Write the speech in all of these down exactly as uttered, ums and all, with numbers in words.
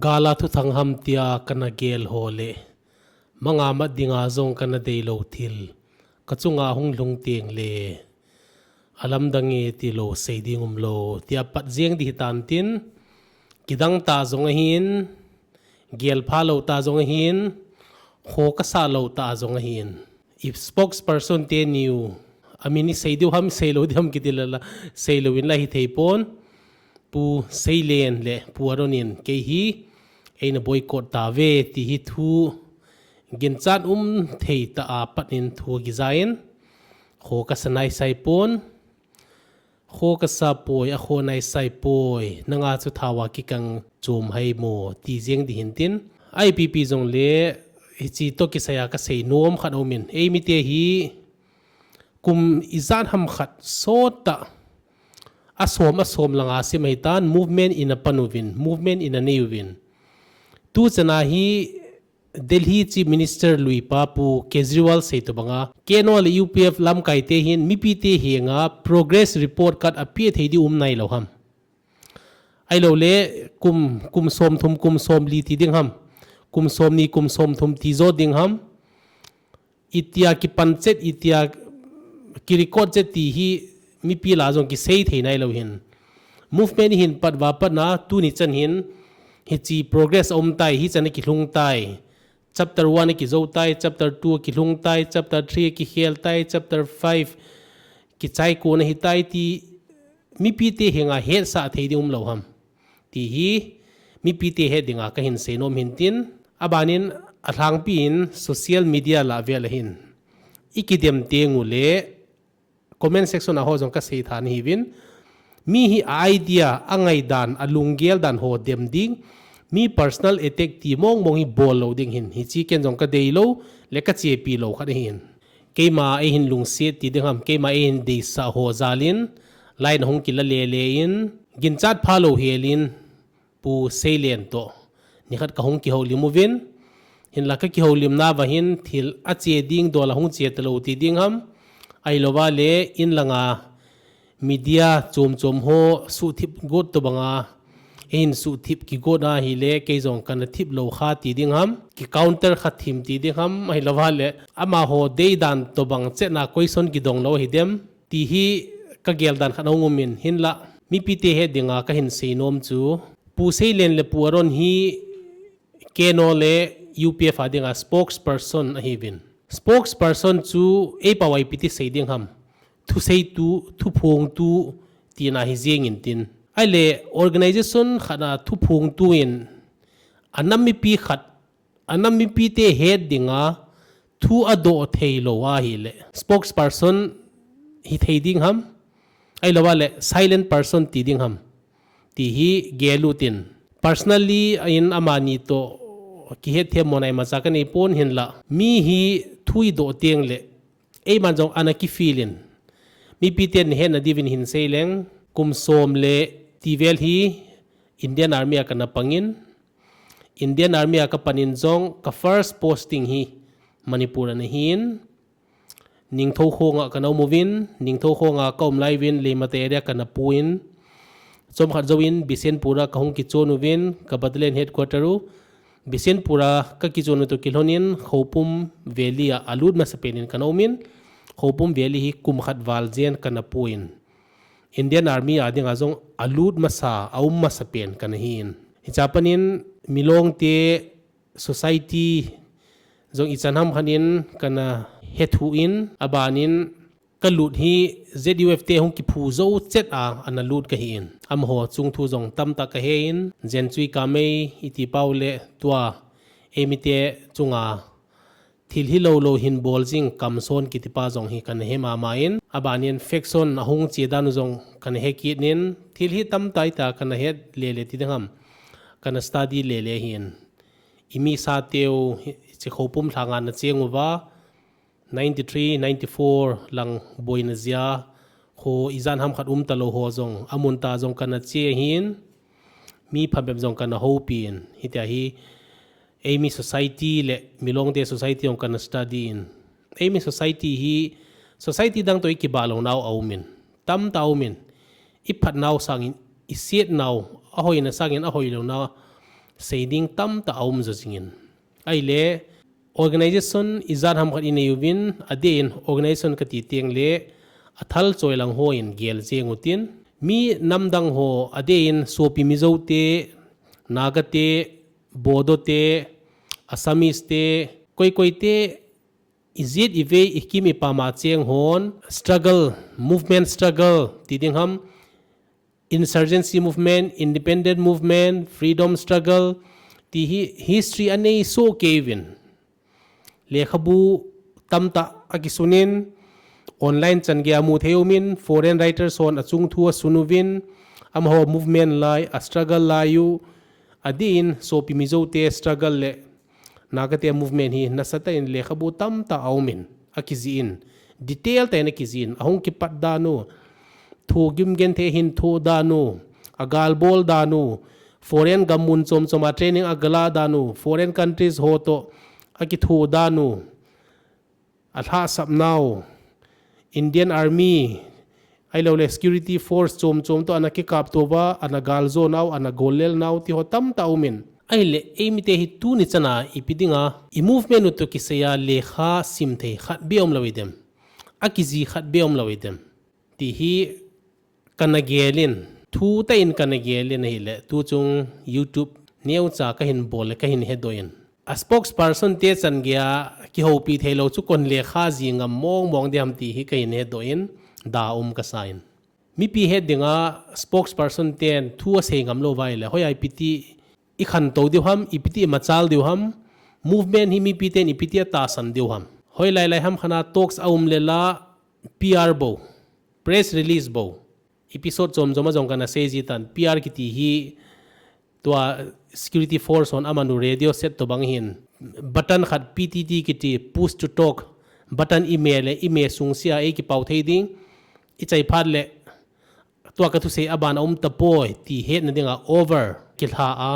Kala thuthang ham tia kana gel ho le, manga mat dinga jong kana dei lo thil, ka chunga hung lhung teng le, alamdang e ti lo sei ding um lo, tia pat jeng di hitan tin, kidang ta jong ahin, gel pha lo ta jong ahin, kho ka sa lo ta jong ahin. If spokesperson te niu, amin i sei diu ham, sei lo diu ham kiti lala, sei lo in la hi thei pon, Pu Seilen le Pu Aron in kei hi eina boycott ta ve ti hi thu ginchat um thei ta a pat in thu kizain kho ka sa nai sai pon, kho ka sa poi, a kho nai sai poi, nanga chu thawa kikang chom hai mo ti jeng di hin tin. I P P jong le hichi to kisaya ka sei nom khat omin. Ei mi te hi kum ijat ham khat sot ta a som a som langa sim ahi tan movement in a pan uvin, movement in a nei uvin. Tu chana hi Delhi Chief Minister lui pa Pu Kejriwal sei to banga, K N O le U P F lamkai te hin mipi te henga progress report card a pe thei di um nai lo ham. Ai lo le kum, kum som thum, kum som li ti ding ham. Kum som ni, kum som thum ti zo ding ham. Itia kipan chet, itia ki record chet ti hi mipi la jong kisei thei nai lo hin. Movement hin pat va pat na tu ni chan hin hichi progress a um tai, hi chan a kilhung tai. Chapter one a kizo tai, chapter two a kilhung tai, chapter three a kikhel tai, chapter five kichai ko na hi tai ti mipi te henga het sa thei di um lo ham. Ti hi mipi te het dinga ka hin sei nom hin tin, a banin a thlangpi in social media la vel ahin. I kidem te ngu le comment section a ho jong ka sei tha ni hi vin. Mi hi a idea, a ngai dan, a lunggel dan ho dem ding. Mi personal attack ti mong mong hi bol lo ding hin. Hichi ken jong ka dei lo, le ka chepi lo khat ahin. Keima ei hin lungset ti ding ham, keima ei hin deisa ho jalin, line hung kila le le in, ginchat pha lo helin, Pu Seilen to. Nikhat ka hung kihoulim uvin, hinla ka kihoulim na va hin thil a che ding dol a hung che ta lo ti ding ham. Ai lo va le in langa media chom chom ho suhthip got to banga, ei hin suhthip kigot a hi le kei jong kana thip lo kha ti ding ham. Ki counter kha thim ti ding ham. Ai lo va le ama ho dei dan to bang chet na question kidong lo hi dem. Ti hi ka gel dan khat a hung um in hinla. Mipi te het dinga ka hin sei nom chu. Pu Seilen le Pu Aron hi K N O le U P F a dinga spokesperson ahi vin. Spokesperson chu ei pao a ipi ti sei ding ham. Thu sei tu, thu phong tu, ti na hi jeng in tin. Ai le organization khat a thu phong tu in a nam mipi khat a nam mipi te het dinga thu a doh thei lo a hi le spokesperson hi thei ding ham. Ai lo va le silent person ti ding ham. Ti hi gel u tin. Personally, a in amani to kihet them mo nai ma cha ka nei pon hinla. Mi hi thu i doh teng le. Ei man jong ana ki feel in. Mipi ten het na divin hin sei leng. Kum som le ti vel hi Indian Army a kana pangin. Indian Army a ka panin jong ka first posting hi Manipur ana hin. Ningthou khonga kana um uvin, Ningthou khonga ka um lai uvin, Leimata area kana puin. Chomkhat jouvin, Bishenpur a ka hung kichon uvin, ka battalion headquarter u. Bishenpur a ka kichon u to kilhonin, Khoupum Valley a alut masa penin kana umin. Khoupum Valley hi kum khat val jen kana puin. Indian Army a dinga jong alut masa, a um masa pen kana hin. Hicha panin Milong te society jong ichan ham khanin kana hethu in, abanin ka lut hi Z U F te hung kiphu jou chet a, ana lut ka hi in. Amaho chungthu jong tamtah ka he in, Jenchui Kamei iti pau le tua, ei mi te chunga thil hi lo lo hin bol jing Kamson kiti pa jong hi kana he mama in, abanin faction a hung che dan u jong kana he kit nin, thil hi tamtah ita kana het le le ti ding ham, kana study le le hin. I mi sa teu, hiche Khoupum lhanga na cheng uva, ninety-three, ninety-four lang boina jia, kho ijan ham khat um ta lo ho jong, amun ta jong kana che hin, mi phabep jong kana houpi in, hitia hi, ei mi society le Milong te society jong kana study in. Ei mi society hi, society dang to i kiba lo nau a um in, tamtah a um in, i phat nau sangin, i siet nau, a hoina sangin, a hoi lo nau, seiding tamtah aum jo jingin. Ahile, organization ijat ham khat inei uvin, adeh in organization kati teng le, athal choi lang hon gel jeng utin. Mi namdang ho, adeh in Sopi Mizo te, Naga te, Bodo te, Assamese te, koi koi te, ijat ivei ikim ipama cheng hon, struggle, movement struggle, ti ding ham, insurgency movement, independent movement, freedom struggle, ti hi history anei soh kei uvin. Lekhabu tamtah akisunin, online chan gei a mu thei umin, foreign writers hon achung thu asun uvin, amaho movement lai, a struggle lai u, adeh in Sopi Mizo te struggle le, Naga te movement hi nasatah in lekhabu tamtah aumin, akijih in, detail tah in akijih in, ahung kipat dan u, thu gimgenthei hin thu dan u, agalbol dan u, foreign gam mun chom chom a training agalah dan u, foreign countries ho toh akithu dan u, alhahsap nau, Indian Army, ahilou le security force chom chom toh ana kikapto uva, ana galjo nau, ana gollel nau, ti ho tamtah aumin. Ahile, eimite hi tuni chan a, ipi dinga, i movement u toh kisai a lekha sim thei khat beh umlou idem. Akijih khat beh umlou idem. Ti hi kana gelin, thutah in kana gelin ahile, tuchung YouTube neocha kahin bol le kahin hedoh in. A spokesperson te chan gei a kihoupi theilou chu kon lekha jih ngam mong mong ding ham ti hi kahin hedoh in, da um kasan. Mipi het dinga spokesperson ten thu asei ngam lou uva ahile, hoiya ipiti ikhantou diu ham, ipiti imachal diu ham, movement hi mipi ten ipiti atahsan diu ham. Hoilai lai ham khat a talks aum le la, P R bou, press release bou. Episode chom chom a jong kana sei ji tan, P R kiti hi tua security force hon amanu radio set tobang hin button khat P T T kiti, push to talk, button ime le ime sung sia eikipau thei ding, ichai phat le tua kathusei aban aum tapoi ti hetna dinga over kilha a,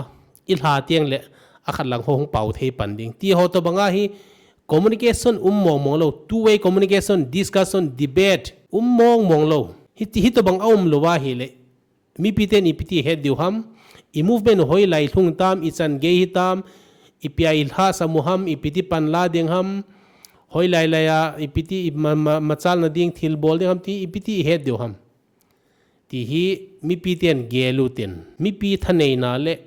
ilha teng le akhat lang ho hung pau thei pan ding. Ti ho tobang a hi communication um mong mong lou, two way communication, discussion, debate um mong mong lou. Hiti, hitobang aum lou uva ahile, mipi ten ipiti het diu ham, i movement u hoilai lhung tam, ichan gei hitam, ipi a ilhahsam u ham, ipiti panla ding ham, hoilai lai a ipiti i ma, ma, machalna ding thil bol ding ham ti ipiti ihet diu ham. Ti hi mipi ten gel utin, mipi thaneina le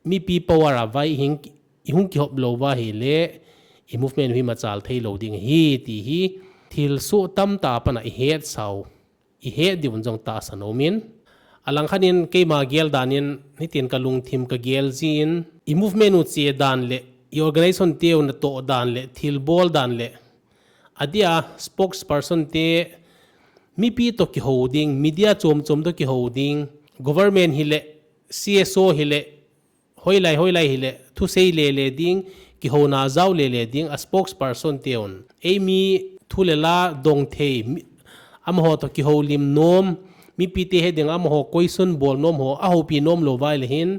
mipi power a vai ihung, ihung kihop lou uva ahile, i movement u hi machal thei lou ding ahi, ti hi thil soh tamtah a pat a ihet sau, ihet diuvin jong tahsan aumin. Alangkhat in keima gel dan in, hitin kalungthim kagel jin, i movement u che dan le, i organization teu natoh dan le, thil bol dan le, adeh a spokesperson te, mipi toh kihou ding, media chom chom toh kihou ding, government hile, C S O hile, hoilai hoilai hile, thusei lele ding, kihouna jao lele ding, a spokesperson teun. Eimi thu le la dong thei, mi, amaho toh kihoulim nom, mipi te het ding amaho question bol nom ho, ahoupi nom lou uva ahile hin,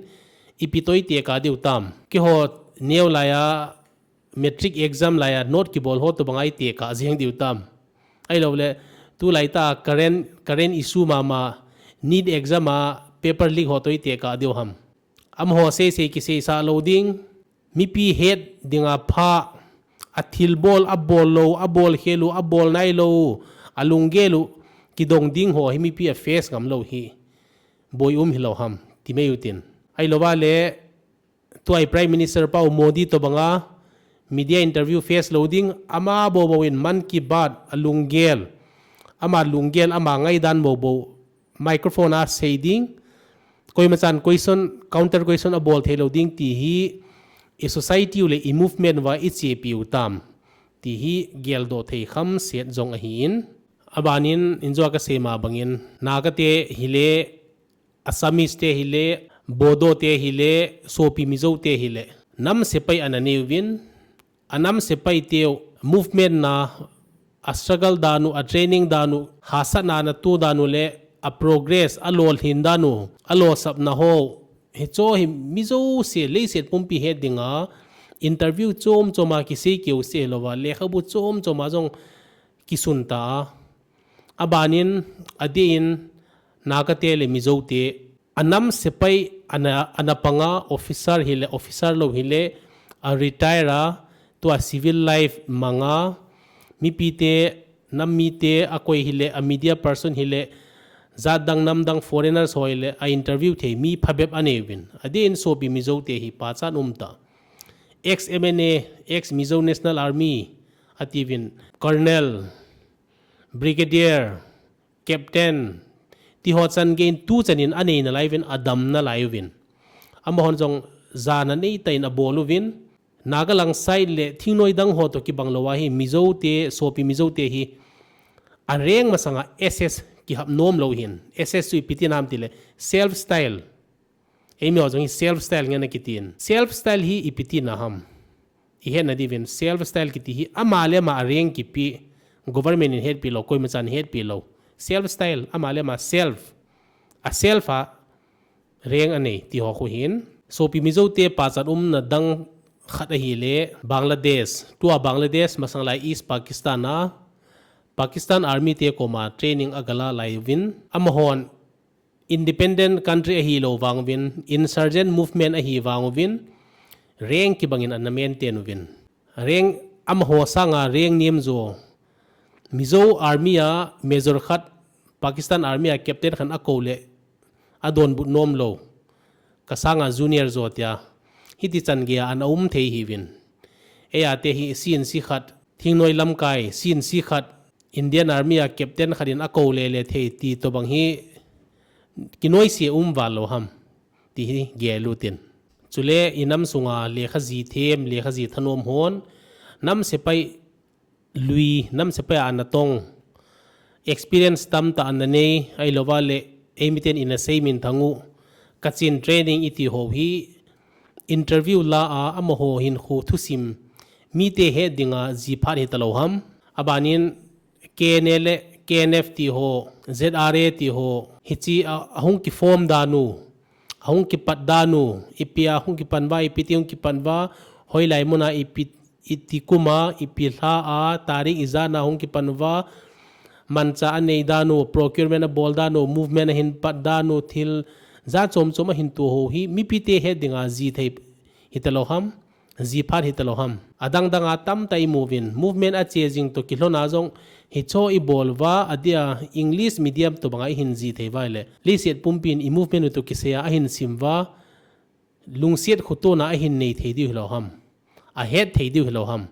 ipi toh itekah diu tam. Keiho neo lai a, matric exam lai a note kibol ho tobang a itekah jeng diu tam. Ahilou le, tulai tah a current, current issue mama, NEET exam a paper leak ho toh itekah diu ham. Amaho seisei kiseisah lou ding, mipi het dinga pha, a thilbol, abol lou, abol khel u, abol nailou, alunggel u, kidong ding ho hi mipi a face ngam lou hi boi um hilou ham, ti mai utin. Ahilou va le, tua i Prime Minister pau Modi tobang a media interview face lou ding, ama bou bou in Mann Ki Baat a lunggel, ama lunggel, ama ngaidan bou bou microphone a sei ding, koima chan question, counter question abol thei lou ding ti hi i society u le i movement uva i chepi u tam ti hi geldoh thei kham set jong ahi in. Aban in, injo a kasei ma bang in, Naga te hile, Assamese te hile, Bodo te hile, Sopi Mizo te hile, nam sepai ana nei uvin, a nam sepai teu movement na, a struggle dan u, a training dan u, hahsatna ana to dan u le, a progress, a lolhin dan u, a lolsapna ho, hicho hi mi jouse leiset pumpi het dinga interview chom chom a kisei keu se lou va, lekhabu chom chom a jong kisun ta a. Aban in, adeh in, Naga te le Mizo te, Anam sepai ana, ana panga officer hile, officer lou hile, a retire a, tua civil life manga, mipite, nam mite, akoi hile, a media person hile, jat dang nam dang foreigners ho hile, a interview thei mi phabep anei uvin. Adeh in sopi Mizo te hi pachat umtah. Ex M N A, ex Mizo National Army, atiuvin, colonel, brigadier, captain, tiho chan gei in tuchan in anei nalai uvin, adam nalai uvin. Amahon jong jana neitah in abol uvin, Nagaland side le thingnoi dang ho toh kibang lou ahi, Mizo te, sopi Mizo te hi areng masanga S S kihap nom lou hin. S S chu ipi tina ham tile, self style. Eimi ho jong hi self style ngen akitin. Self style hi ipi tina ham. Ihetna diuvin self style kiti hi ama le ama areng kipe, government in hetpi lou, koima chan hetpi lou. Self style, ama le ama self. A self a reng anei, tiho khu hin. Sopi Mizo te pachat umna dang khat ahile, Bangladesh. Tua Bangladesh, masang lai East Pakistan a, Pakistan Army te koma training agala lai uvin. Amahon independent country ahilou vang uvin, insurgent movement ahi vang uvin, reng kibangin ana maintain uvin. Reng amaho sanga reng niam jo. Mizo Army a Major khat, Pakistan Army a Captain khat akou le, adonbut nom lou. Kasanga junior jo tia. Hiti chan gei a ana um thei hiuvin. Eia te hi C N C khat, thingnoi lamkai, C N C khat, Indian Army a Captain khat in akou lele thei ti tobang hi kinoise um val lou ham. Ti hi gel utin. Chule inam sunga lekha ji them, lekha ji thanom hon, nam sepai lui, nam sepai a ana tong, experience tamtah ana nei, ahilouva le, eimiten ina sei minthang u, Kachin training iti ho hi, interview la a amaho hinkho thusim, mite het dinga ji phat hita lou ham. Abanin K N A le K N F ti ho, Z R A ti ho, hichi a, ahung kiform dan u, ahung kipat dan u, ipi a hung kipan uva, ipi ti hung kipan uva, hoilai muna ipi, iti kuma, ipi lha a, tarik ijat na hung kipan uva, mancha anei dan u, procurement abol dan u, movement ahin pat dan u, thil jat chom chom ahin to ho hi, mipite het dinga ji thei hita lou ham. Ji phat hita lou ham. Adang dang a tamtah imu uvin, movement ache jing toh kilhon a jong, hicho ibol uva, adia English medium tobanga ihin ji thei uva le, leiset pumpin i movement u toh kisei a ahin sim uva, lungset khotona ahin nei thei diu hilou ham. Ahet thei diu hilou ham.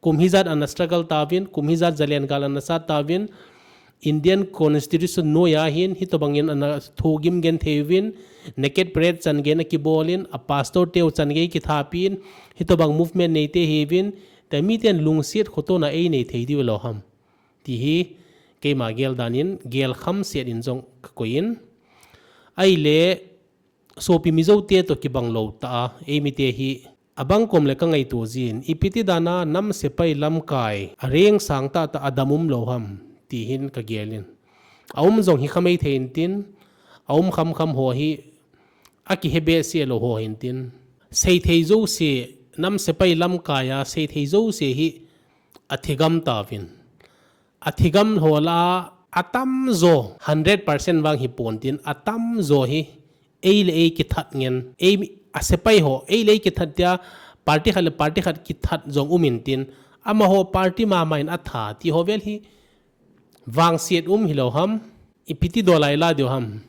Kum hijat ana struggle tauvin, kum hijat jalen gal ana sat tauvin, Indian Constitution noiya hin, hitobangin ana thugim gen thei uvin, naked parade chan gei na kibolin, a pastor teu chan gei kithapin, hitobang movement neite hiuvin, tia miten lungset khotona einei thei diu lou ham. Ti hi, keima gel danin, gel kham set in jong kakoi in. Ahile, sopi Mizo te toh kibang lou tah a, eimite hi, abang kom le kangaito jin, ipi ti dana nam sepai lamkai, areng sang tahtah a dam um lou ham, ti hin kagelin. Aum jong hi khamei thei intin, aum kham kham ho hi, akihe behseh lou ho hintin. Seithei jouse, nam sepai lamkai a, seithei jouse hi, athigam tauvin. Athigam ho la, atamjo, hundred percent vang hi pontin, atamjo hi, ei le ei kithat ngen, ei, a sepai ho, ei le ei kithat tia, party khat le party khat kithat jong um intin, amaho party mama in atha, ti ho vel hi, vangset um hilou ham, ipi ti dolai la diu ham.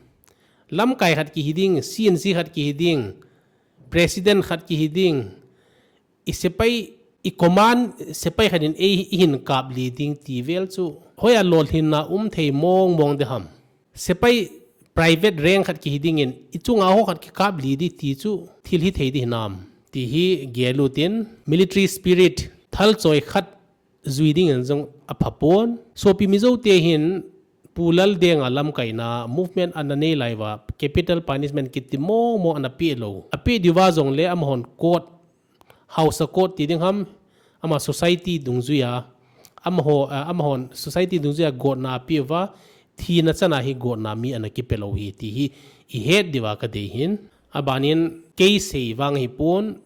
Lamkai khat kihi ding, C N C khat kihi ding, president khat kihi ding, i sepai, i command sepai khat in ei, ihin kap li ding ti vel chu. Hoiya lolhinna um thei mong mong de ham. Sepai private rank khat kihi dingin, i chunga ho khat kikap li di ti chu, thil hi thei di hinam. Ti hi gel utin, military spirit, thal choi khat jui dingin jong apha pon. Sopi Mizo te hin, Pu Laldenga lamkaina, movement ana nei lai uva, capital punishment kiti mong mong ana pe lou. Ape diuva jongle amahon court, Hausa court ti ding ham, ama society dungjuia, amaho, ah, amahon society dungjuia gotna ape uva, thina chana hi gotna mi ana kipe lou hi, ti hi ihet diuva kadei hin. Abanin, kei sei vang hi pon,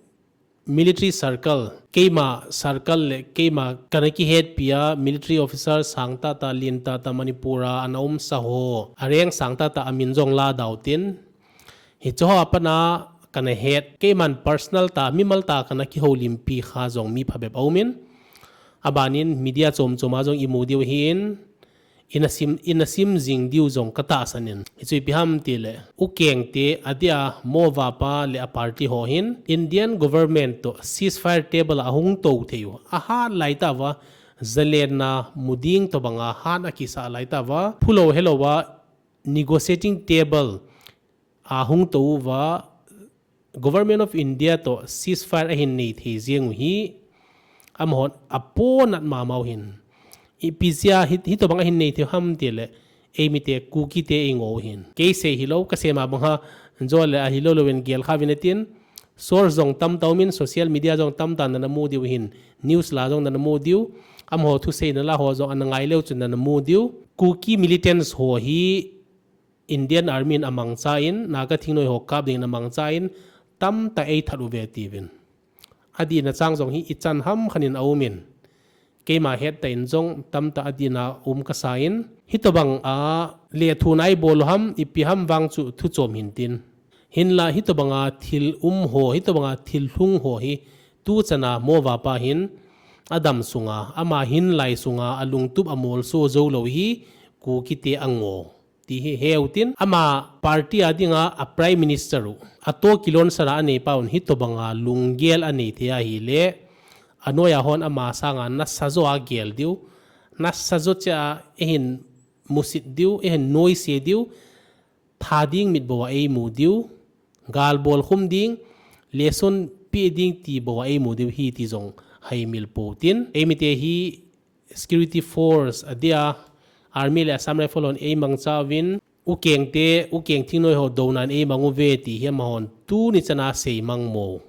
military circle, keima circle le keima kana kihetpia military officer sang tahtah, lin tahtah Manipur a ana umsa ho, areng sang tahtah amin jong la dautin, Hiche ho a pat a kana het, keiman personal tah, mimal tah kana kihoulimpi kha jong mi phabep aumin. Abanin media chom chom a jong imu diu ahin, ina sim, ina sim jing diu jong katahsan in. Hichu ipi ham tile, U Keng te adia Mo Vapa le a party ho hin Indian government to ceasefire table a hung tou thei u. Ahat lai tah uva, zalenna mu ding tobanga hat akisah lai tah uva, phulou helou a negotiating table a hung tou uva, Government of India to ceasefire ahin nei thei jeng u hi, amahon aponat mama u hin. Ipi jeh a hi, hitobang ahin nei thei u ham tile, eimite Kuki te eingo u hin. Kei sei hilou, kasei ma bang a, jole ahilou louvin gel kha uvin atin, source jong tamtah umin, social media jong tamtah nana mu diu hin, news la jong nana mu diu, amaho thuseina la ho jong ana ngai leu chun nana mu diu. Kuki militants ho hi Indian Army in amangcha in, Naga thingnoi ho kap dingin amangcha in, tamtah eithat uve tiuvin. Adihna chang jong hi ichan ham khat in aumin. Keima het tah in jong tamtah adihna um kasa in. Hitobang a lethuhna ibol u ham, ipi ham vang chu thu chom hin tin. Hinla hitobanga thil um ho, hitobanga thil lhung ho hi, tuchan a Mo Vapa hin, adam sunga, ama hinlai sunga, alungtup amolso joulou hi, Kuki te ango. Ti hi heu tin, ama party a dinga a Prime Minister u, ato kilonsana anei pa un hitobanga lunggel anei thei ahile, anoiya hon ama sanga nasa jo a gel diu, nasa jo cheh a eihin musit diu, eihin noise diu, tha ding mit bou a eimu diu, gal bolkhum ding, lesson pe ding ti bou a eimu diu hi ti jong haimil pou tin, eimite hi security force adia, Army le Assam Rifle hon eimangcha uvin, U Keng te, U Keng thingnoi ho dounan eimang uve ti hi amahon tuni chana seimang mo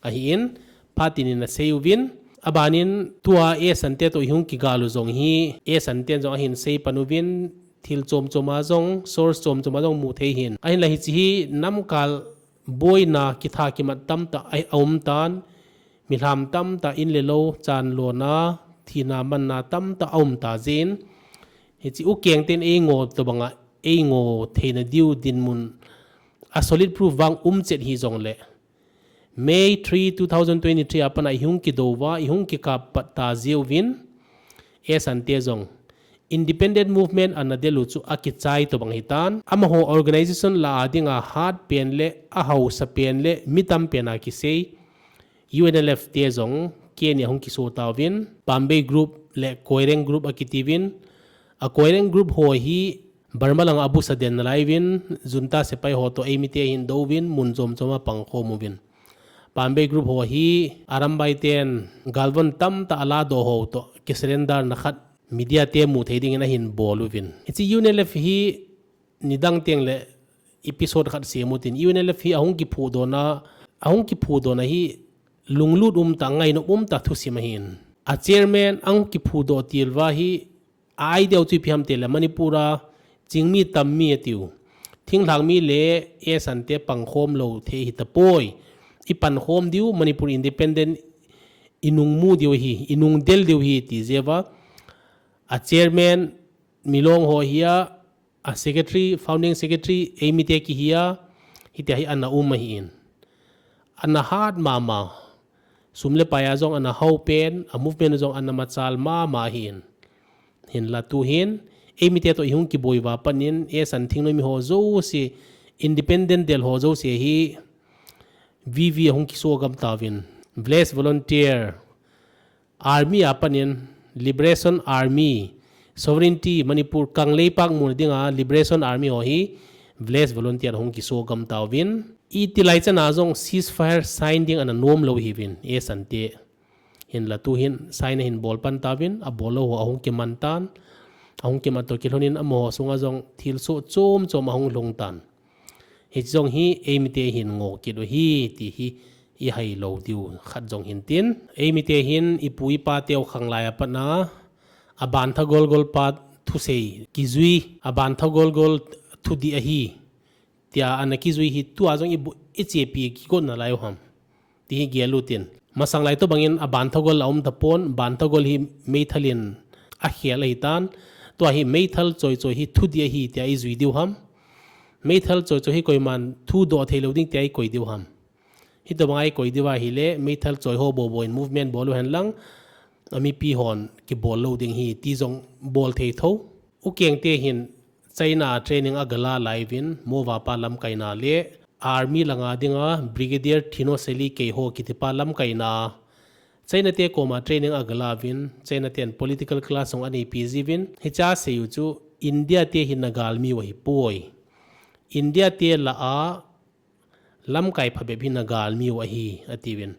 ahin, phat in ana sei uvin, abanin tua Esan te to ihung kigal u jong hi, Esan ten jong ahin sei pan uvin, thil chom chom a jong, source chom chom a jong mu thei hin. Ahinla hiche hi namkal boina kitha kimat tamtah a, aum tan, milham tamtah in le lou, chan lona, thina manna tamtah aum ta jeh in, hiche U Keng ten eingo tobanga, eingo theina diu dinmun, a solid proof vang um chet hijongle, May three, two thousand twenty-three a pat a ihung kidou uva, ihung kikap pat ta jeh uvin, Esan te jong, independent movement ana del u chu akichai tobang hitan. Amaho organization lah a dinga hat pen le, ahausa pen le, mi tam pen a kisei, U N L F te jong, keni ahung kiso tauvin, Pambei group le Koireng group akitiuvin, a Koireng group ho hi, Burma langa abusa den nalai uvin, junta sepai ho to eimite hin dou uvin, mun chom chom a pangkhom uvin. Pambei group ho hi, Arambai ten, galvon tamtah aladoh ho to, kisurrender na khat, media te mu thei dingin ahin bol uvin. Hiche U N L F hi, nidang teng le episode khat sem utin, U N L F hi ahung kiphudohna, ahung kiphudohna hi lunglut umtah, ngainom umtah thusim ahin. A chairman ahung kiphudoh til uva hi, a idea u chu ipi ham tile Manipur a chingmi tammi atiu, thinglhang mi le Esan te pangkhom lou thei hitapoi. Ipankhom diu, Manipur independent inung mu diu hi, inung del diu hi ti jeh uva. A chairman Milong ho hi a, a secretary, founding secretary, eimite kihi a, hitia hi ana um ahin. Ana hat mama, sum le pai a jong ana hao pen, a movement jong ana machal mama ahin. Hinla tu hin, eimite to ihung kiboi uva pat in, Esan thingnoi mi ho jouse, independent del ho jouse hi, V V ahung kiso gam tauvin. Village volunteer, Army a pat in, Liberation Army, Sovereignty, Manipur, Kangleipak muna dinga Liberation Army ho hi, Village Volunteer ahung kiso gam tauvin. Iti lai chana jong ceasefire sign ding ana nom lou hiuvin, Esan te. Hinla tu hin sign ahin bol pan tauvin, abol lou ho ahung kiman tan, ahung kiman to kilhonin amaho sunga jong thilsoh chom chom ahung lhung tan. Hiche jong hi eimite hin ngo kit u hi, ti hi ihai lou diu khat jong hin tin. Eimite hin ipu ipa teu khanglai a pat a, a bantha gol gol pa thusei kijui, a bantha gol gol thudih ahi, tia ana kijui hi tua jong ibu-, ichepi kigot nalai u ham. Ti hi gel utin. Masang lai tobangin a bantha gol aum tapon, bantha gol hi meithal in akhel ahitan. Tua hi meithal choi choi hi thudih ahi tia ijui diu ham. Meithal choi choi hi koiman thudoh thei lou ding tia ikoi diu ham. Hitobang a ikoi diu ahile, meithal choi ho bobo in movement bol u hen lang, amipi hon kibol lou ding hi, ti jong bol thei tho. Ukeng te hin China training agala lai uvin, Mova pa lamkaina le, Army langa dinga Brigadier Thino Seli Keiho kitipa lamkaina. China te koma training agala uvin, China ten political class jong aneipi jiuvin, hicha seiyu chu India te hin nagalmiu ahipoi. India te lah a lamkai phabep hi nagalmiu ahi, atiuvin.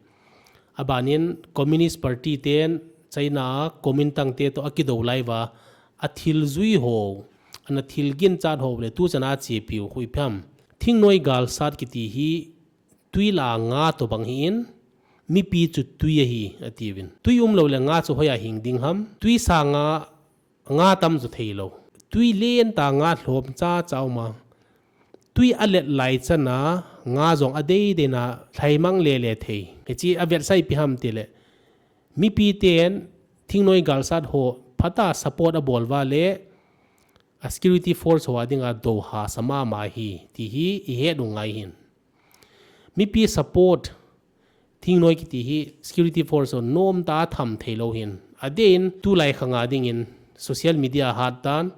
Abanin Communist Party ten China a Kuomintang te toh akidou lai uva, athil jui ho, ana thil ginchat ho le tuchan a chepiu khu ipi ham. Thingnoi galsat kiti hi tui lah a nga tobang hin, mipi chu tui ahi, atiuvin. Tui umlou le nga chu hoiya hing ding ham. Tui sanga nga tam chu theilou. Tui lentah nga lhom chacha uma. Tui alet lai chana nga jong adeideina lhaimang lele thei. Hiche avetsah ipi ham tile, mipi ten thingnoi galsat ho phatah a support abol uva le, a security force ho a dinga dou hahsa mama hi, ti hi ihet u ngai hin. Mipi support thingnoi kiti hi security force ho nomtah a tham theilou hin. Adeh in tulai khanga dingin social media ahat tan,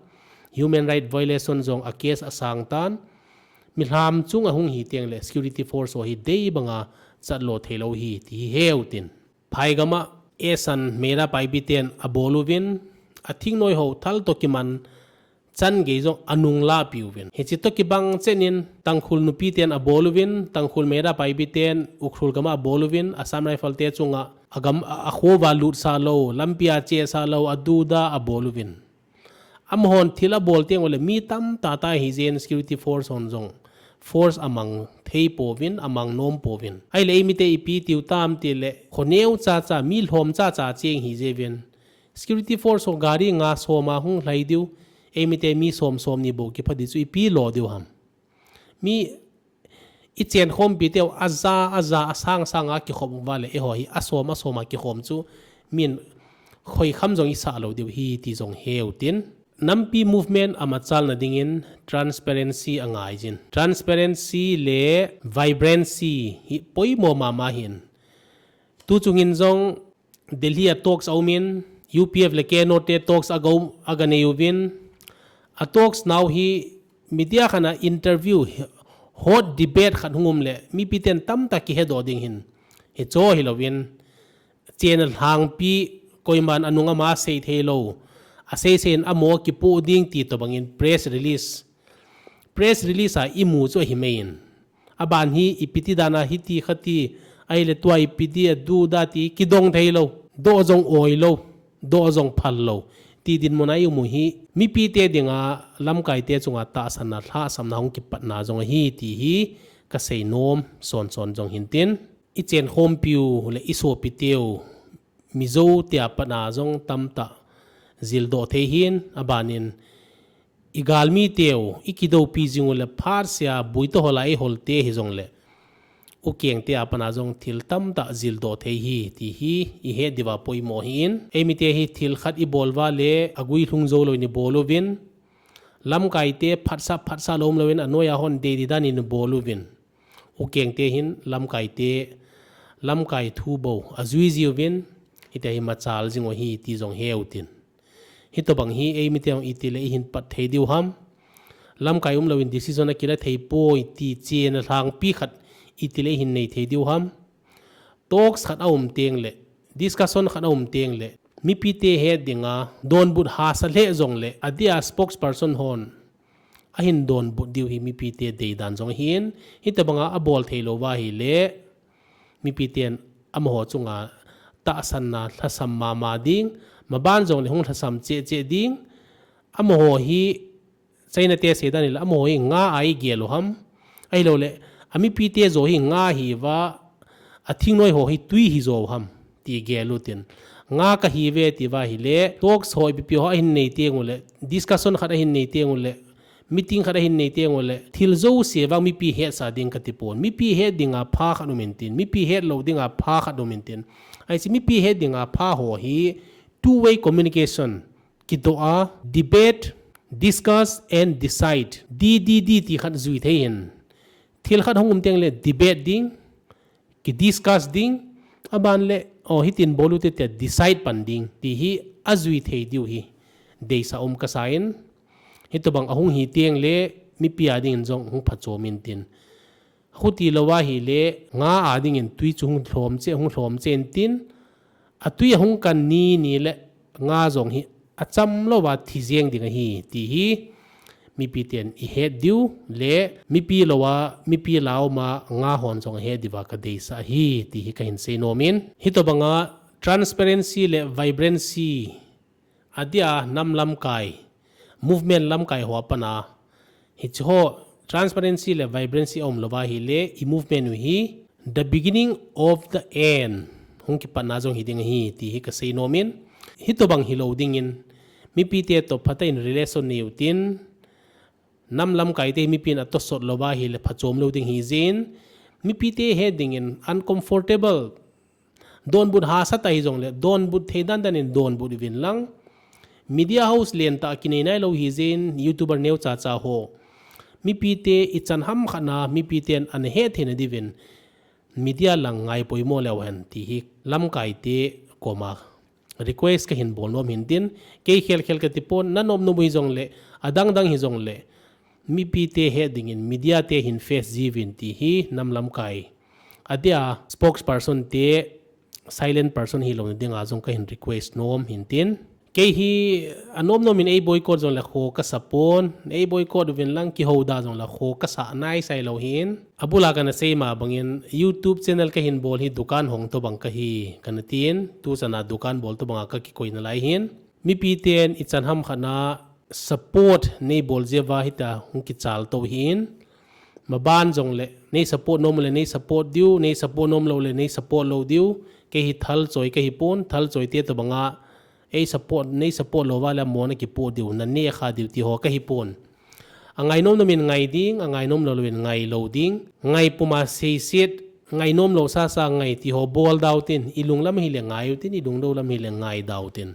human right violation jong a case asang tan, milham chunga hung hi tengle security force ho hi dei banga chatlo theilou hi, ti hi heu tin. Phai gama Esan Meira Paibi ten abol uvin, athingnoi ho thal toh kiman chan gei jong anung lahpi uvin. Hiche toh kibang chenin Tangkhul nupi ten abol uvin, Tangkhul Meira Paibi ten Ukhrul gama abol uvin, Assam Rifle te chunga agam, a, akho uva lutsah lou, lampia chesah lou, aduda abol uvin. Amahon thil abol tengule mi tamtah tah hijeh in security force hon jong force amang thei pouvin, amang nom pouvin. Ahile eimite ipi tiu tam tile, khoneo chacha, mi lhom chacha cheng hijeh uvin. Security force ho gari nga som a hung lhai diu, eimite mi som somni bou kipha di chu ipi lo diu ham. Mi ichenkhompi teu aja, aja, asang sanga kikhom uva le, eiho hi asom, asoma kikhom chu min khoikham jong isah lou diu hi ti jong heu tin. Nampi movement amachalna dingin transparency angaijin. Transparency le vibrancy hi poimo mama hin. Tuchungin jong Delhi a talks aumin, U P F le K N O te talks aga, aga nei uvin, a talks nau hi media khat a interview, hot debate khat hung um le, mipi ten tamtah kihedoh ding hin. Hicho hilouvin, chena lhangpi koiman anung ama sei theilou, asei seiyin amaho kipoh ding ti tobangin press release. Press release a imu chu ahi maiyin. Aban hi ipiti dana hiti khati, ahile tua ipiti aduda ti kidong theilou, doh jong oilou, doh jong phallou. Ti dinmun a imu hi, mipite dinga lamkaite chunga tahsanna lhahsamna hung kipatna jong ahi ti hi kasei nom sonson jong hintin. Ichenkhompiu le isopiteu, Mizo tia patna jong tamtah jildoh thei hin, abanin igalmiteu, ikidoupi jingu le phatsea buitoh hola iholte hijongle, ukengte a patna jong thil tamtah jildoh thei hi, ti hi ihet diuva poimo hin. Eimite hi thil khat ibol uva le aguilhung joulou in ibol uvin, lamkaite phatsah phatsah lou umlouvin anoiya hon deidei dan in ibol uvin. Ukengte hin lamkaite, lamkai thu bou ajuiji uvin, hitia hi machal jing u ahi ti jong heu tin. Hitobang hi eimite hung itile ihin pat thei diu ham. Lamkai umlouvin decision akila thei poi ti chena lhangpi khat itile ihin nei thei diu ham. Talks khat aum tengle, discussion khat aum tengle, mipite het dinga donbut hahsa lheh jongle, adia spokesperson hon ahin donbut diu hi mipite deidan jong ahin, hitobanga abol theilou uva ahile, mipiten amaho chunga tahsanna lhasam mama ding, maban jongle hung lhasam cheh cheh ding, amaho hi China te seidan hile, amaho hi nga a igel u ham, ahiloule, amipite jo hi nga hiuva, athingnoi ho hi tui hijo u ham, ti gel utin. Nga kahiuve tiuva ahile, talks ho ipipi ho ahin nei tengule, discussion khat ahin nei tengule, meeting khat ahin nei tengule, thil jouse vang mipi hetsah ding katipon. Mipi het dinga pha khat umintin, mipi hetlou dinga pha khat umintin. Ahiche mipi het dinga pha ho hi two way communication kidoh a, debate, Discuss and decide. D D D ti khat jui thei hin. Thil khat hung um teng le debate ding, ki discuss ding, aban le, o, hitin bol u te tia decide pan ding, ti hi ajui thei diu hi deisah um kasa in, hitobang ahung hi teng le mipi a dingin jong hung phachom intin. Khuti lou ahile, nga a dingin tui chu hung lhom cheh, hung lhom cheh intin, atui ahung kan ni ni le nga jong hi acham louva thi jeng ding ahi, ti hi mipi ten i het diu le mipi louva, mipi lauma nga hon jong ahet diuva ka deisah ahi, ti hi kahin sei nom in. Hitobanga transparency le vibrancy adia nam lamkai, movement lamkai ho a pat a, hiche ho transparency le vibrancy aum louva ahile, i movement u hi the beginning of the end hung kipatna jong hi ding ahi, ti hi ka sei nom in. Hitobang hilou dingin, mipite toh phatah in relation nei utin, nam lamkai te mipin atosot louva ahile phachom lou ding hi jin, mipite het dingin uncomfortable, donbut hahsatah hijongle, donbut thei dan dan in donbut uvin lang. Media house lentah kinei nailou hi jin, YouTuber neo chacha ho. Mipite ichan ham khat na, mipiten ana het theina diuvin media lang ngai poimo leu hen, ti hi lamkai te koma request kahin bol nom hintin, kei khel khel kati pon, na nom nom u hijongle, adang dang hijongle, mipite het dingin media te hin face jiuvin ti hi nam lamkai adia spokesperson te, silent person hilou na dinga jong kahin request nom hintin. Kei hi anom nom in ei boycott jongle kho kasa pon, ei boycott uvin lang kihouda jongle kho kasa naisai lou hin. Abula kana sei ma bangin YouTube channel kahin bol hi dukan hong tobang kahi kana tin, tuchana dukan bol tobanga kakikoi nalai hin. Mipiten ichan ham khat na support nei bol jeh uva hitia hung kichal tou hin. Maban jongle, nei support nom le nei support diu, nei support nom lou le nei support lou diu. Kei hi thalchoi kahi pon, thalchoi te tobanga, ei support, nei support louva le amona kipoh diu, na neh kha diu ti ho kahi pon. Angai nom nom in ngai ding, angai nom lou lou in ngai lou ding. Ngai puma seiset, ngai nom lou sasa ngai ti ho bol dautin, ilung lam hile ngai utin, ilung lou lam hile ngai dautin.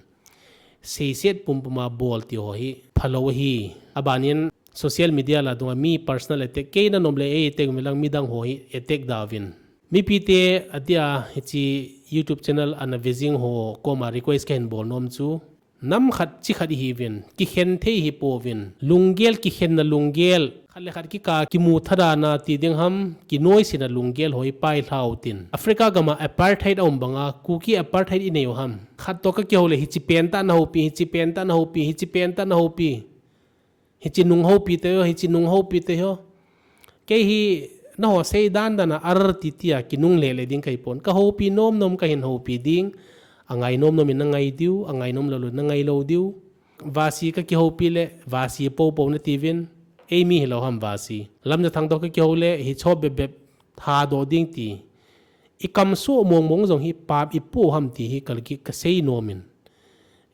Seiset pumpuma bol ti ho hi phalou ahi. Abanin social media la dunga mi personal attack, kei na nom le ei attack uvin lang midang ho hi attack dauvin. Mipite adia hiche YouTube channel ana ve jing ho koma request kahin bol nom chu, nam khat chi khat ihiuvin, kikhen thei hi pouvin, lunggel kikhenna lunggel, khat le khat kikah kimu thadana ti ding ham, kinoisena lunggel ho ipai lhau tin. Africa gama apartheid aum banga, Kuki apartheid inei u ham. Khat toh kakihou le hiche pentah nahoupi, hiche pentah nahoupi, hiche pentah nahoupi. Hiche nung houpi tei ho, hiche nung houpi tei ho. Kei hi naho sei dan dan a ar ti tia kinung le le ding kahi pon. Kahoupi nom nom kahin houpi ding. Angai nom nom in nangai diu, angai nom lou lou in nangai lou diu. Vasi kakihoupi le, vasi pou pou natiuvin. Ei mi hilou ham vasi. Lamjathang toh kakihou le, hicho bep bep thadoh ding ti. Ikam soh mong mong jong hi pap ipoh ham ti hi kalki kasei nom in.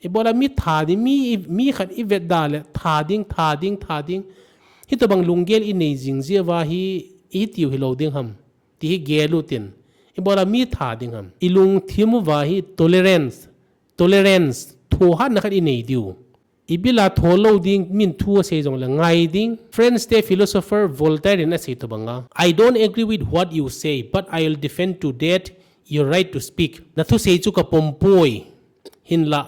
Ibola mi tha ding, mi, mi khat ivet da le, tha ding, tha ding, tha ding. Hitobang lunggel inei jing jeh uva hi, itiu hilou ding ham. Ti hi gel utin. Ibola mi tha ding ham. Ilungthim uva hi tolerance. Tolerance. Thohhatna khat inei diu. Ibola tholou ding, min thu asei jongle ngai ding. French te philosopher Voltaire in asei tobanga, I don't agree with what you say, but I will defend to death your right to speak. Na thusei chu kapom poi. Hinla,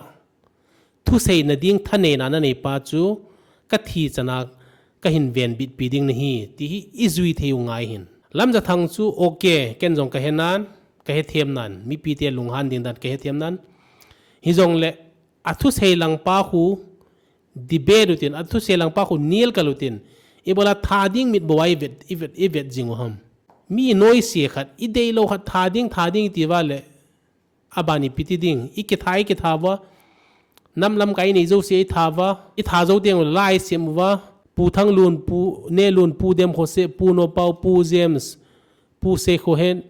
thuseina ding thaneina nanei pa chu kathi chana kahin venbitpi ding nahi, ti hi ijui thei u ngai hin. Lamjathang chu, okay, ken jong kahe nan, kahe them nan, mipite lunghan ding dan kahe them nan. Hijongle, athusei lang pa khu debate utin, athusei lang pa khu nilkal utin, ibola tha ding mitbou a ivet, ivet, ivet jing u ham. Mi noise khat, ideilou khat, tha ding, tha ding iti uva le, Abani piti ding, ikitha, ikitha uva. Nam lamkai inei jouse itha uva, itha jou teng uleh la isem uva. Pu Thanglun, Pu Nelun, Pu Demkhose, Pu Nopao, Pu James, Pu Seikhohen,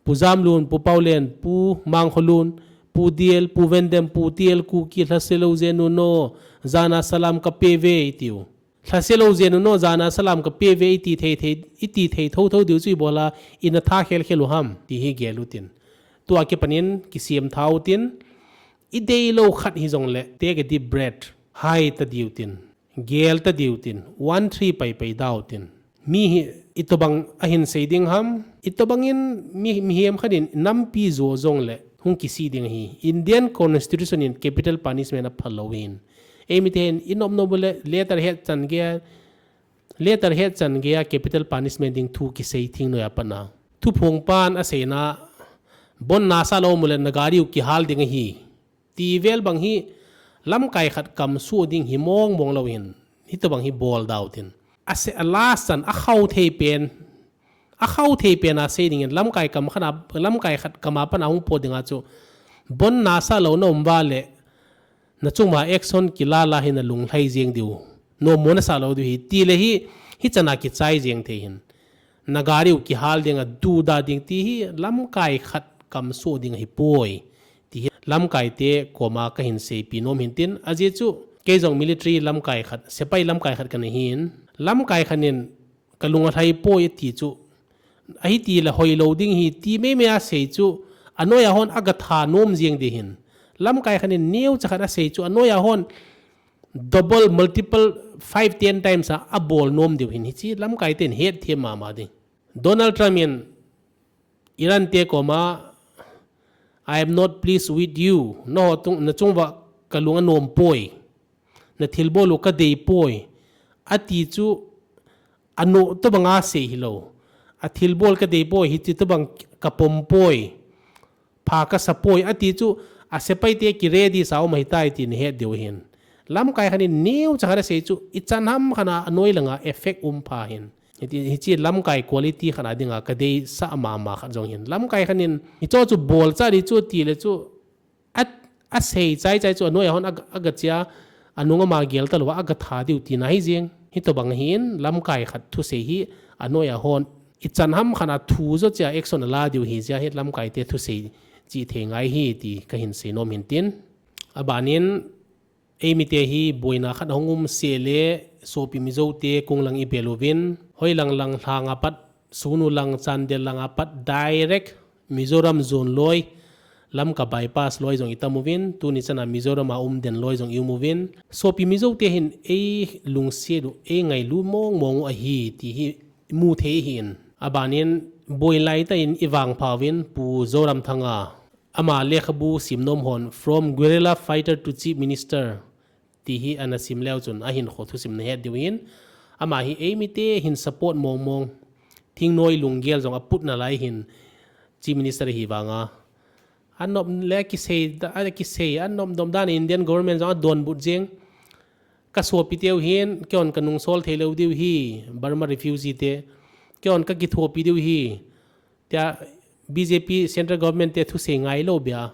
Pu Jamlun, Pu Paolen, Pu Mangkholun, Pu Diel, Pu Vendem, Pu Tiel, Kuki, lhase lou jeng un o, jana salam kapeuve itiu. Lhase lou jeng un o, jana salam kapeuve iti thei thei, iti thei thotho diu chu ibola, ina tha khel khel u ham, ti hi gel utin. Tua kipanin, kisem tha utin, ideilou khat hijongle, take a deep breath, hai ta diu tin. Gel ta diu tin, one three pai pai dau tin. Mi hi itobang ahin sei ding ham, itobang in mi, mihem khat in nampi jo jong le hung kisih ding ahi. Indian Constitution in capital punishment aphal lou hin. Eimi te hin i nop nop le letter head chan gei a, letter head chan gei a capital punishment ding thu kisei thing noi a pat na. Thuphong pan aseina, bon nasa lou mu le na gari u kihal ding ahi. Ti vel bang hi lamkai khat kam suh ding hi mong mong lou hin. Hitobang hi bol dau tin. Ase a last chan a khau thei pen. A khau thei pen a sei ding in lamkai kam khat a, lamkai khat kam a pat na hung pot ding a chu. Bon nasa lou na um va le. Na chung ma action kila la hi na lunglhai jeng diu. Nom mo nasa lou diu hi. Ti le hi, hichan a kichai jeng thei hin. Na gari u kihal ding a du da ding ti hi lamkai khat kam suh ding ahi poi. Ti hi lamkai te koma kahin seipi nom hin tin. Ajeh chu, kei jong military lamkai khat, sepai lamkai khat kana hin. Lamkai khat in ka lung alhai poi ti chu. Ahi ti la hoi lou ding hi ti mei mei a sei chu. Anoi a hon aga tha nom jeng ding hin. Lamkai khat in neo cha khat a sei chu. Anoi a hon double, multiple, five, ten times a, abol nom diu hin. Hichi lamkai ten het thiam mama ding. Donald Trump in Iran te koma, "I am not pleased with you. Na ho tung, na chung va ka lung anom poi. Na thilbol u ka dei poi." Ati chu ano tobang a sei hilou. A thilbol ka dei poi, hichi tobang ka pom poi. Pha ka sa poi, ati chu, a sepai te ki ready sa um ahi tai ti na het diu hin. Lamkai khat in neo cha khat a sei chu, ichan ham khat a anoi lang a effect um pha hin. Hiti, hichi lamkai quality khat a ding a ka dei sa mama khat jong hin. Lamkai khat in, hicho chu bol cha di chu ti le chu, a, a sei chai chai chu anoi a hon aga, aga chia, anung ama gel ta lou a aga tha diu ti na hi jeng. Hitobang hin, lamkai khat thusei hi, anoi a hon, ichan ham khat a thu jo chia action ala diu hi jia hi lamkai te thusei chi thei ngai hi ti kahin sei nom hin tin. Aban in, eimi te hi boina khat hung um seh le, sopi Mizo te kung lang i bel uvin, hoi lang lang lhang a pat, sunu lang, Chandel lang a pat, direct Mizoram zone loi, Lamka bypass loi jong i tam uvin, tuni chan a Mizoram a um den loi jong i um uvin. Sopi Mizo te hin ei lungset u, ei ngailu mong mong u ahi, ti hi mu thei hin. Aban in boi lai tah in i vangpha uvin Pu Zoramthanga. Ama lekhabu sim nom hon From Guerrilla Fighter to Chief Minister ti hi ana sim leu chun ahinkho thusim na het diu hin. Ama hi eimi te hin support mong mong. Thingnoi lunggel jong aput nalai hin Chief Minister hi vanga. Anop le kisei, a kisei, anop dom dan Indian government jong adonbut jeng. Ka sopi teu hin, kei hon ka nungsol thei lou diu hi, Burma refugee te. Kei hon ka kithopi diu hi. Tia B J P central government te thusei ngai lou bia.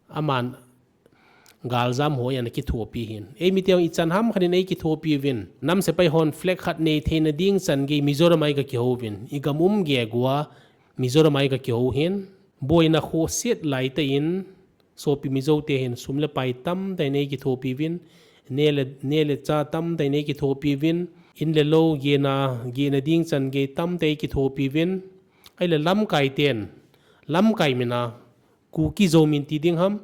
Aman galjam ho ana kithopi hin. Eimi teu ichan ham khat in ei kithopi uvin. Nam sepai hon flag khat nei theina ding chan gei Mizoram a i ka kihou uvin. I gam um gegu a Mizoram a i ka kihou hin. Boina khoset lai tah in sopi Mizo te hin sum le pai tamtah in ei kithopi uvin. Ne le, ne le cha tamtah in ei kithopi uvin. In le lou gena, gena ding chan gei tamtah ei kithopi uvin. Ahile lamkai ten, lamkai min a, Kuki Zo min ti ding ham,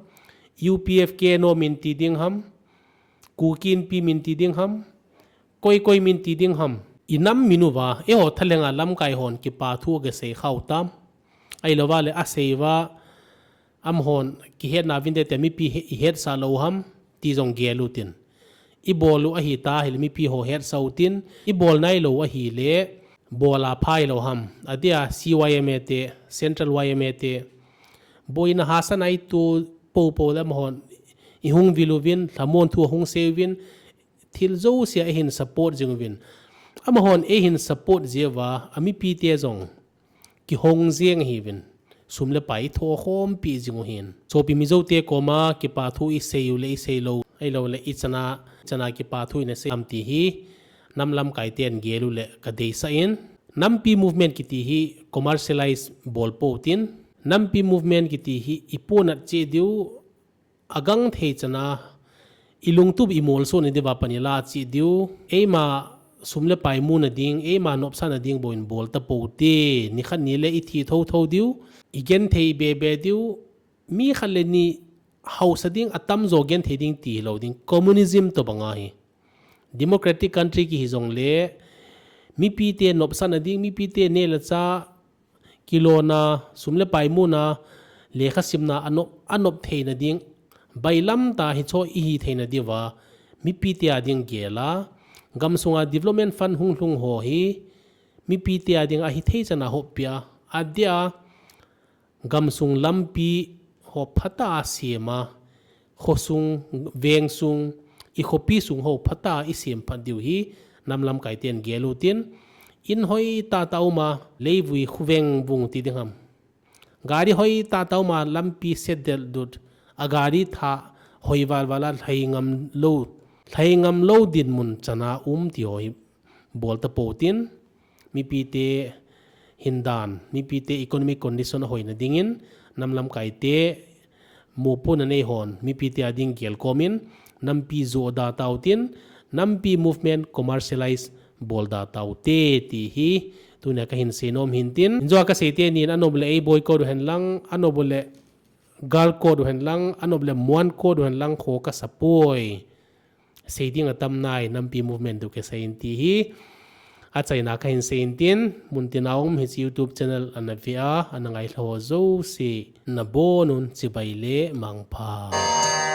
U P F K no min ti ding ham, Kuki Inpi min ti ding ham, koi koi min ti ding ham. I nam min uva, eiho thalheng a lamkai hon kipa thu aga sei khau tam. Ahilou va le asei uva, amahon kihetna uvin te te mipi he, i hetsah lou ham, ti jong gel u tin. I bol u ahi ta hile mipi ho hetsah u tin, i bol nailou ahile, bol a phai lou ham. Atia C Y M A te, Central Y M A te, boina hahsatna i tuh popo le amahon i hung vil uvin, lhamon thu ahung sei uvin, thil jouse a eihin support jing uvin. Amahon eihin support jeh uva, a mipi te jong kihong jeng ahiuvin. Sum le pai i thokhompi jing u hin. Sopi Mizo te koma kipa thu i sei u le i sei lou. Ahilou le i chana, chana kipa thu i na sei am ti hi. Nam lamkai ten gel u le ka deisah in. Nampi movement kiti hi commercialize bol pou tin. Nampi movement kiti hi i puanat cheh diu. Agang thei chana, i lungtup i molso na diuva pan i la cheh diu, eima sum le pai muna ding, eima nopsahna ding bou in bol tapou te, nikhat nile i thi thotho diu, i genthei bebe diu, mi khat le ni hausa ding, atamjo genthei ding ti hilou ding, communism tobang ahi. Democratic country kihi jongle, mipite nopsahna ding, mipite neh le chah kilona, sum le pai muna, lekha simna anop, anop theina ding, bailam tah hiche ihi theina diuva, mipite a ding gel a, gamsunga development fund hung lhung ho hi, mipite a ding ahi thei chana hoppi a, adeh a, gamsung lampi ho phatah a sem a, khosung, vengsung, i khopi sung ho phatah a i sem phat diu hi, nam lamkai ten gel utin, in hoi tahtah uma, leivui khuveng vung ti ding ham. Gari hoi tahtah uma, lampi setdel dut, a gari thah hoi valval a lhai ngam lou, lhai ngam lou dinmun chana um ti ho hi bol tapou tin, mipite hindan, mipite economic condition ahoina dingin, nam lamkaite mopohna nei hon, mipite a ding gel komin, nampi joh da tautin, nampi movement commercialize bol da taute ti hi, tunia kahin seinom hintin. Injo a kasei teni in, anop le ei boycott u henlang, anop le galkot u henlang, anop le muankot u henlang kho kasapoi. Sei ding atam nai, nampi movement diu kasei in ti hi. Achaina kahin sei in tin, muntina um hiche YouTube channel ana ve a, ana ngailha ho jouse, nabonun chibai le mangpha.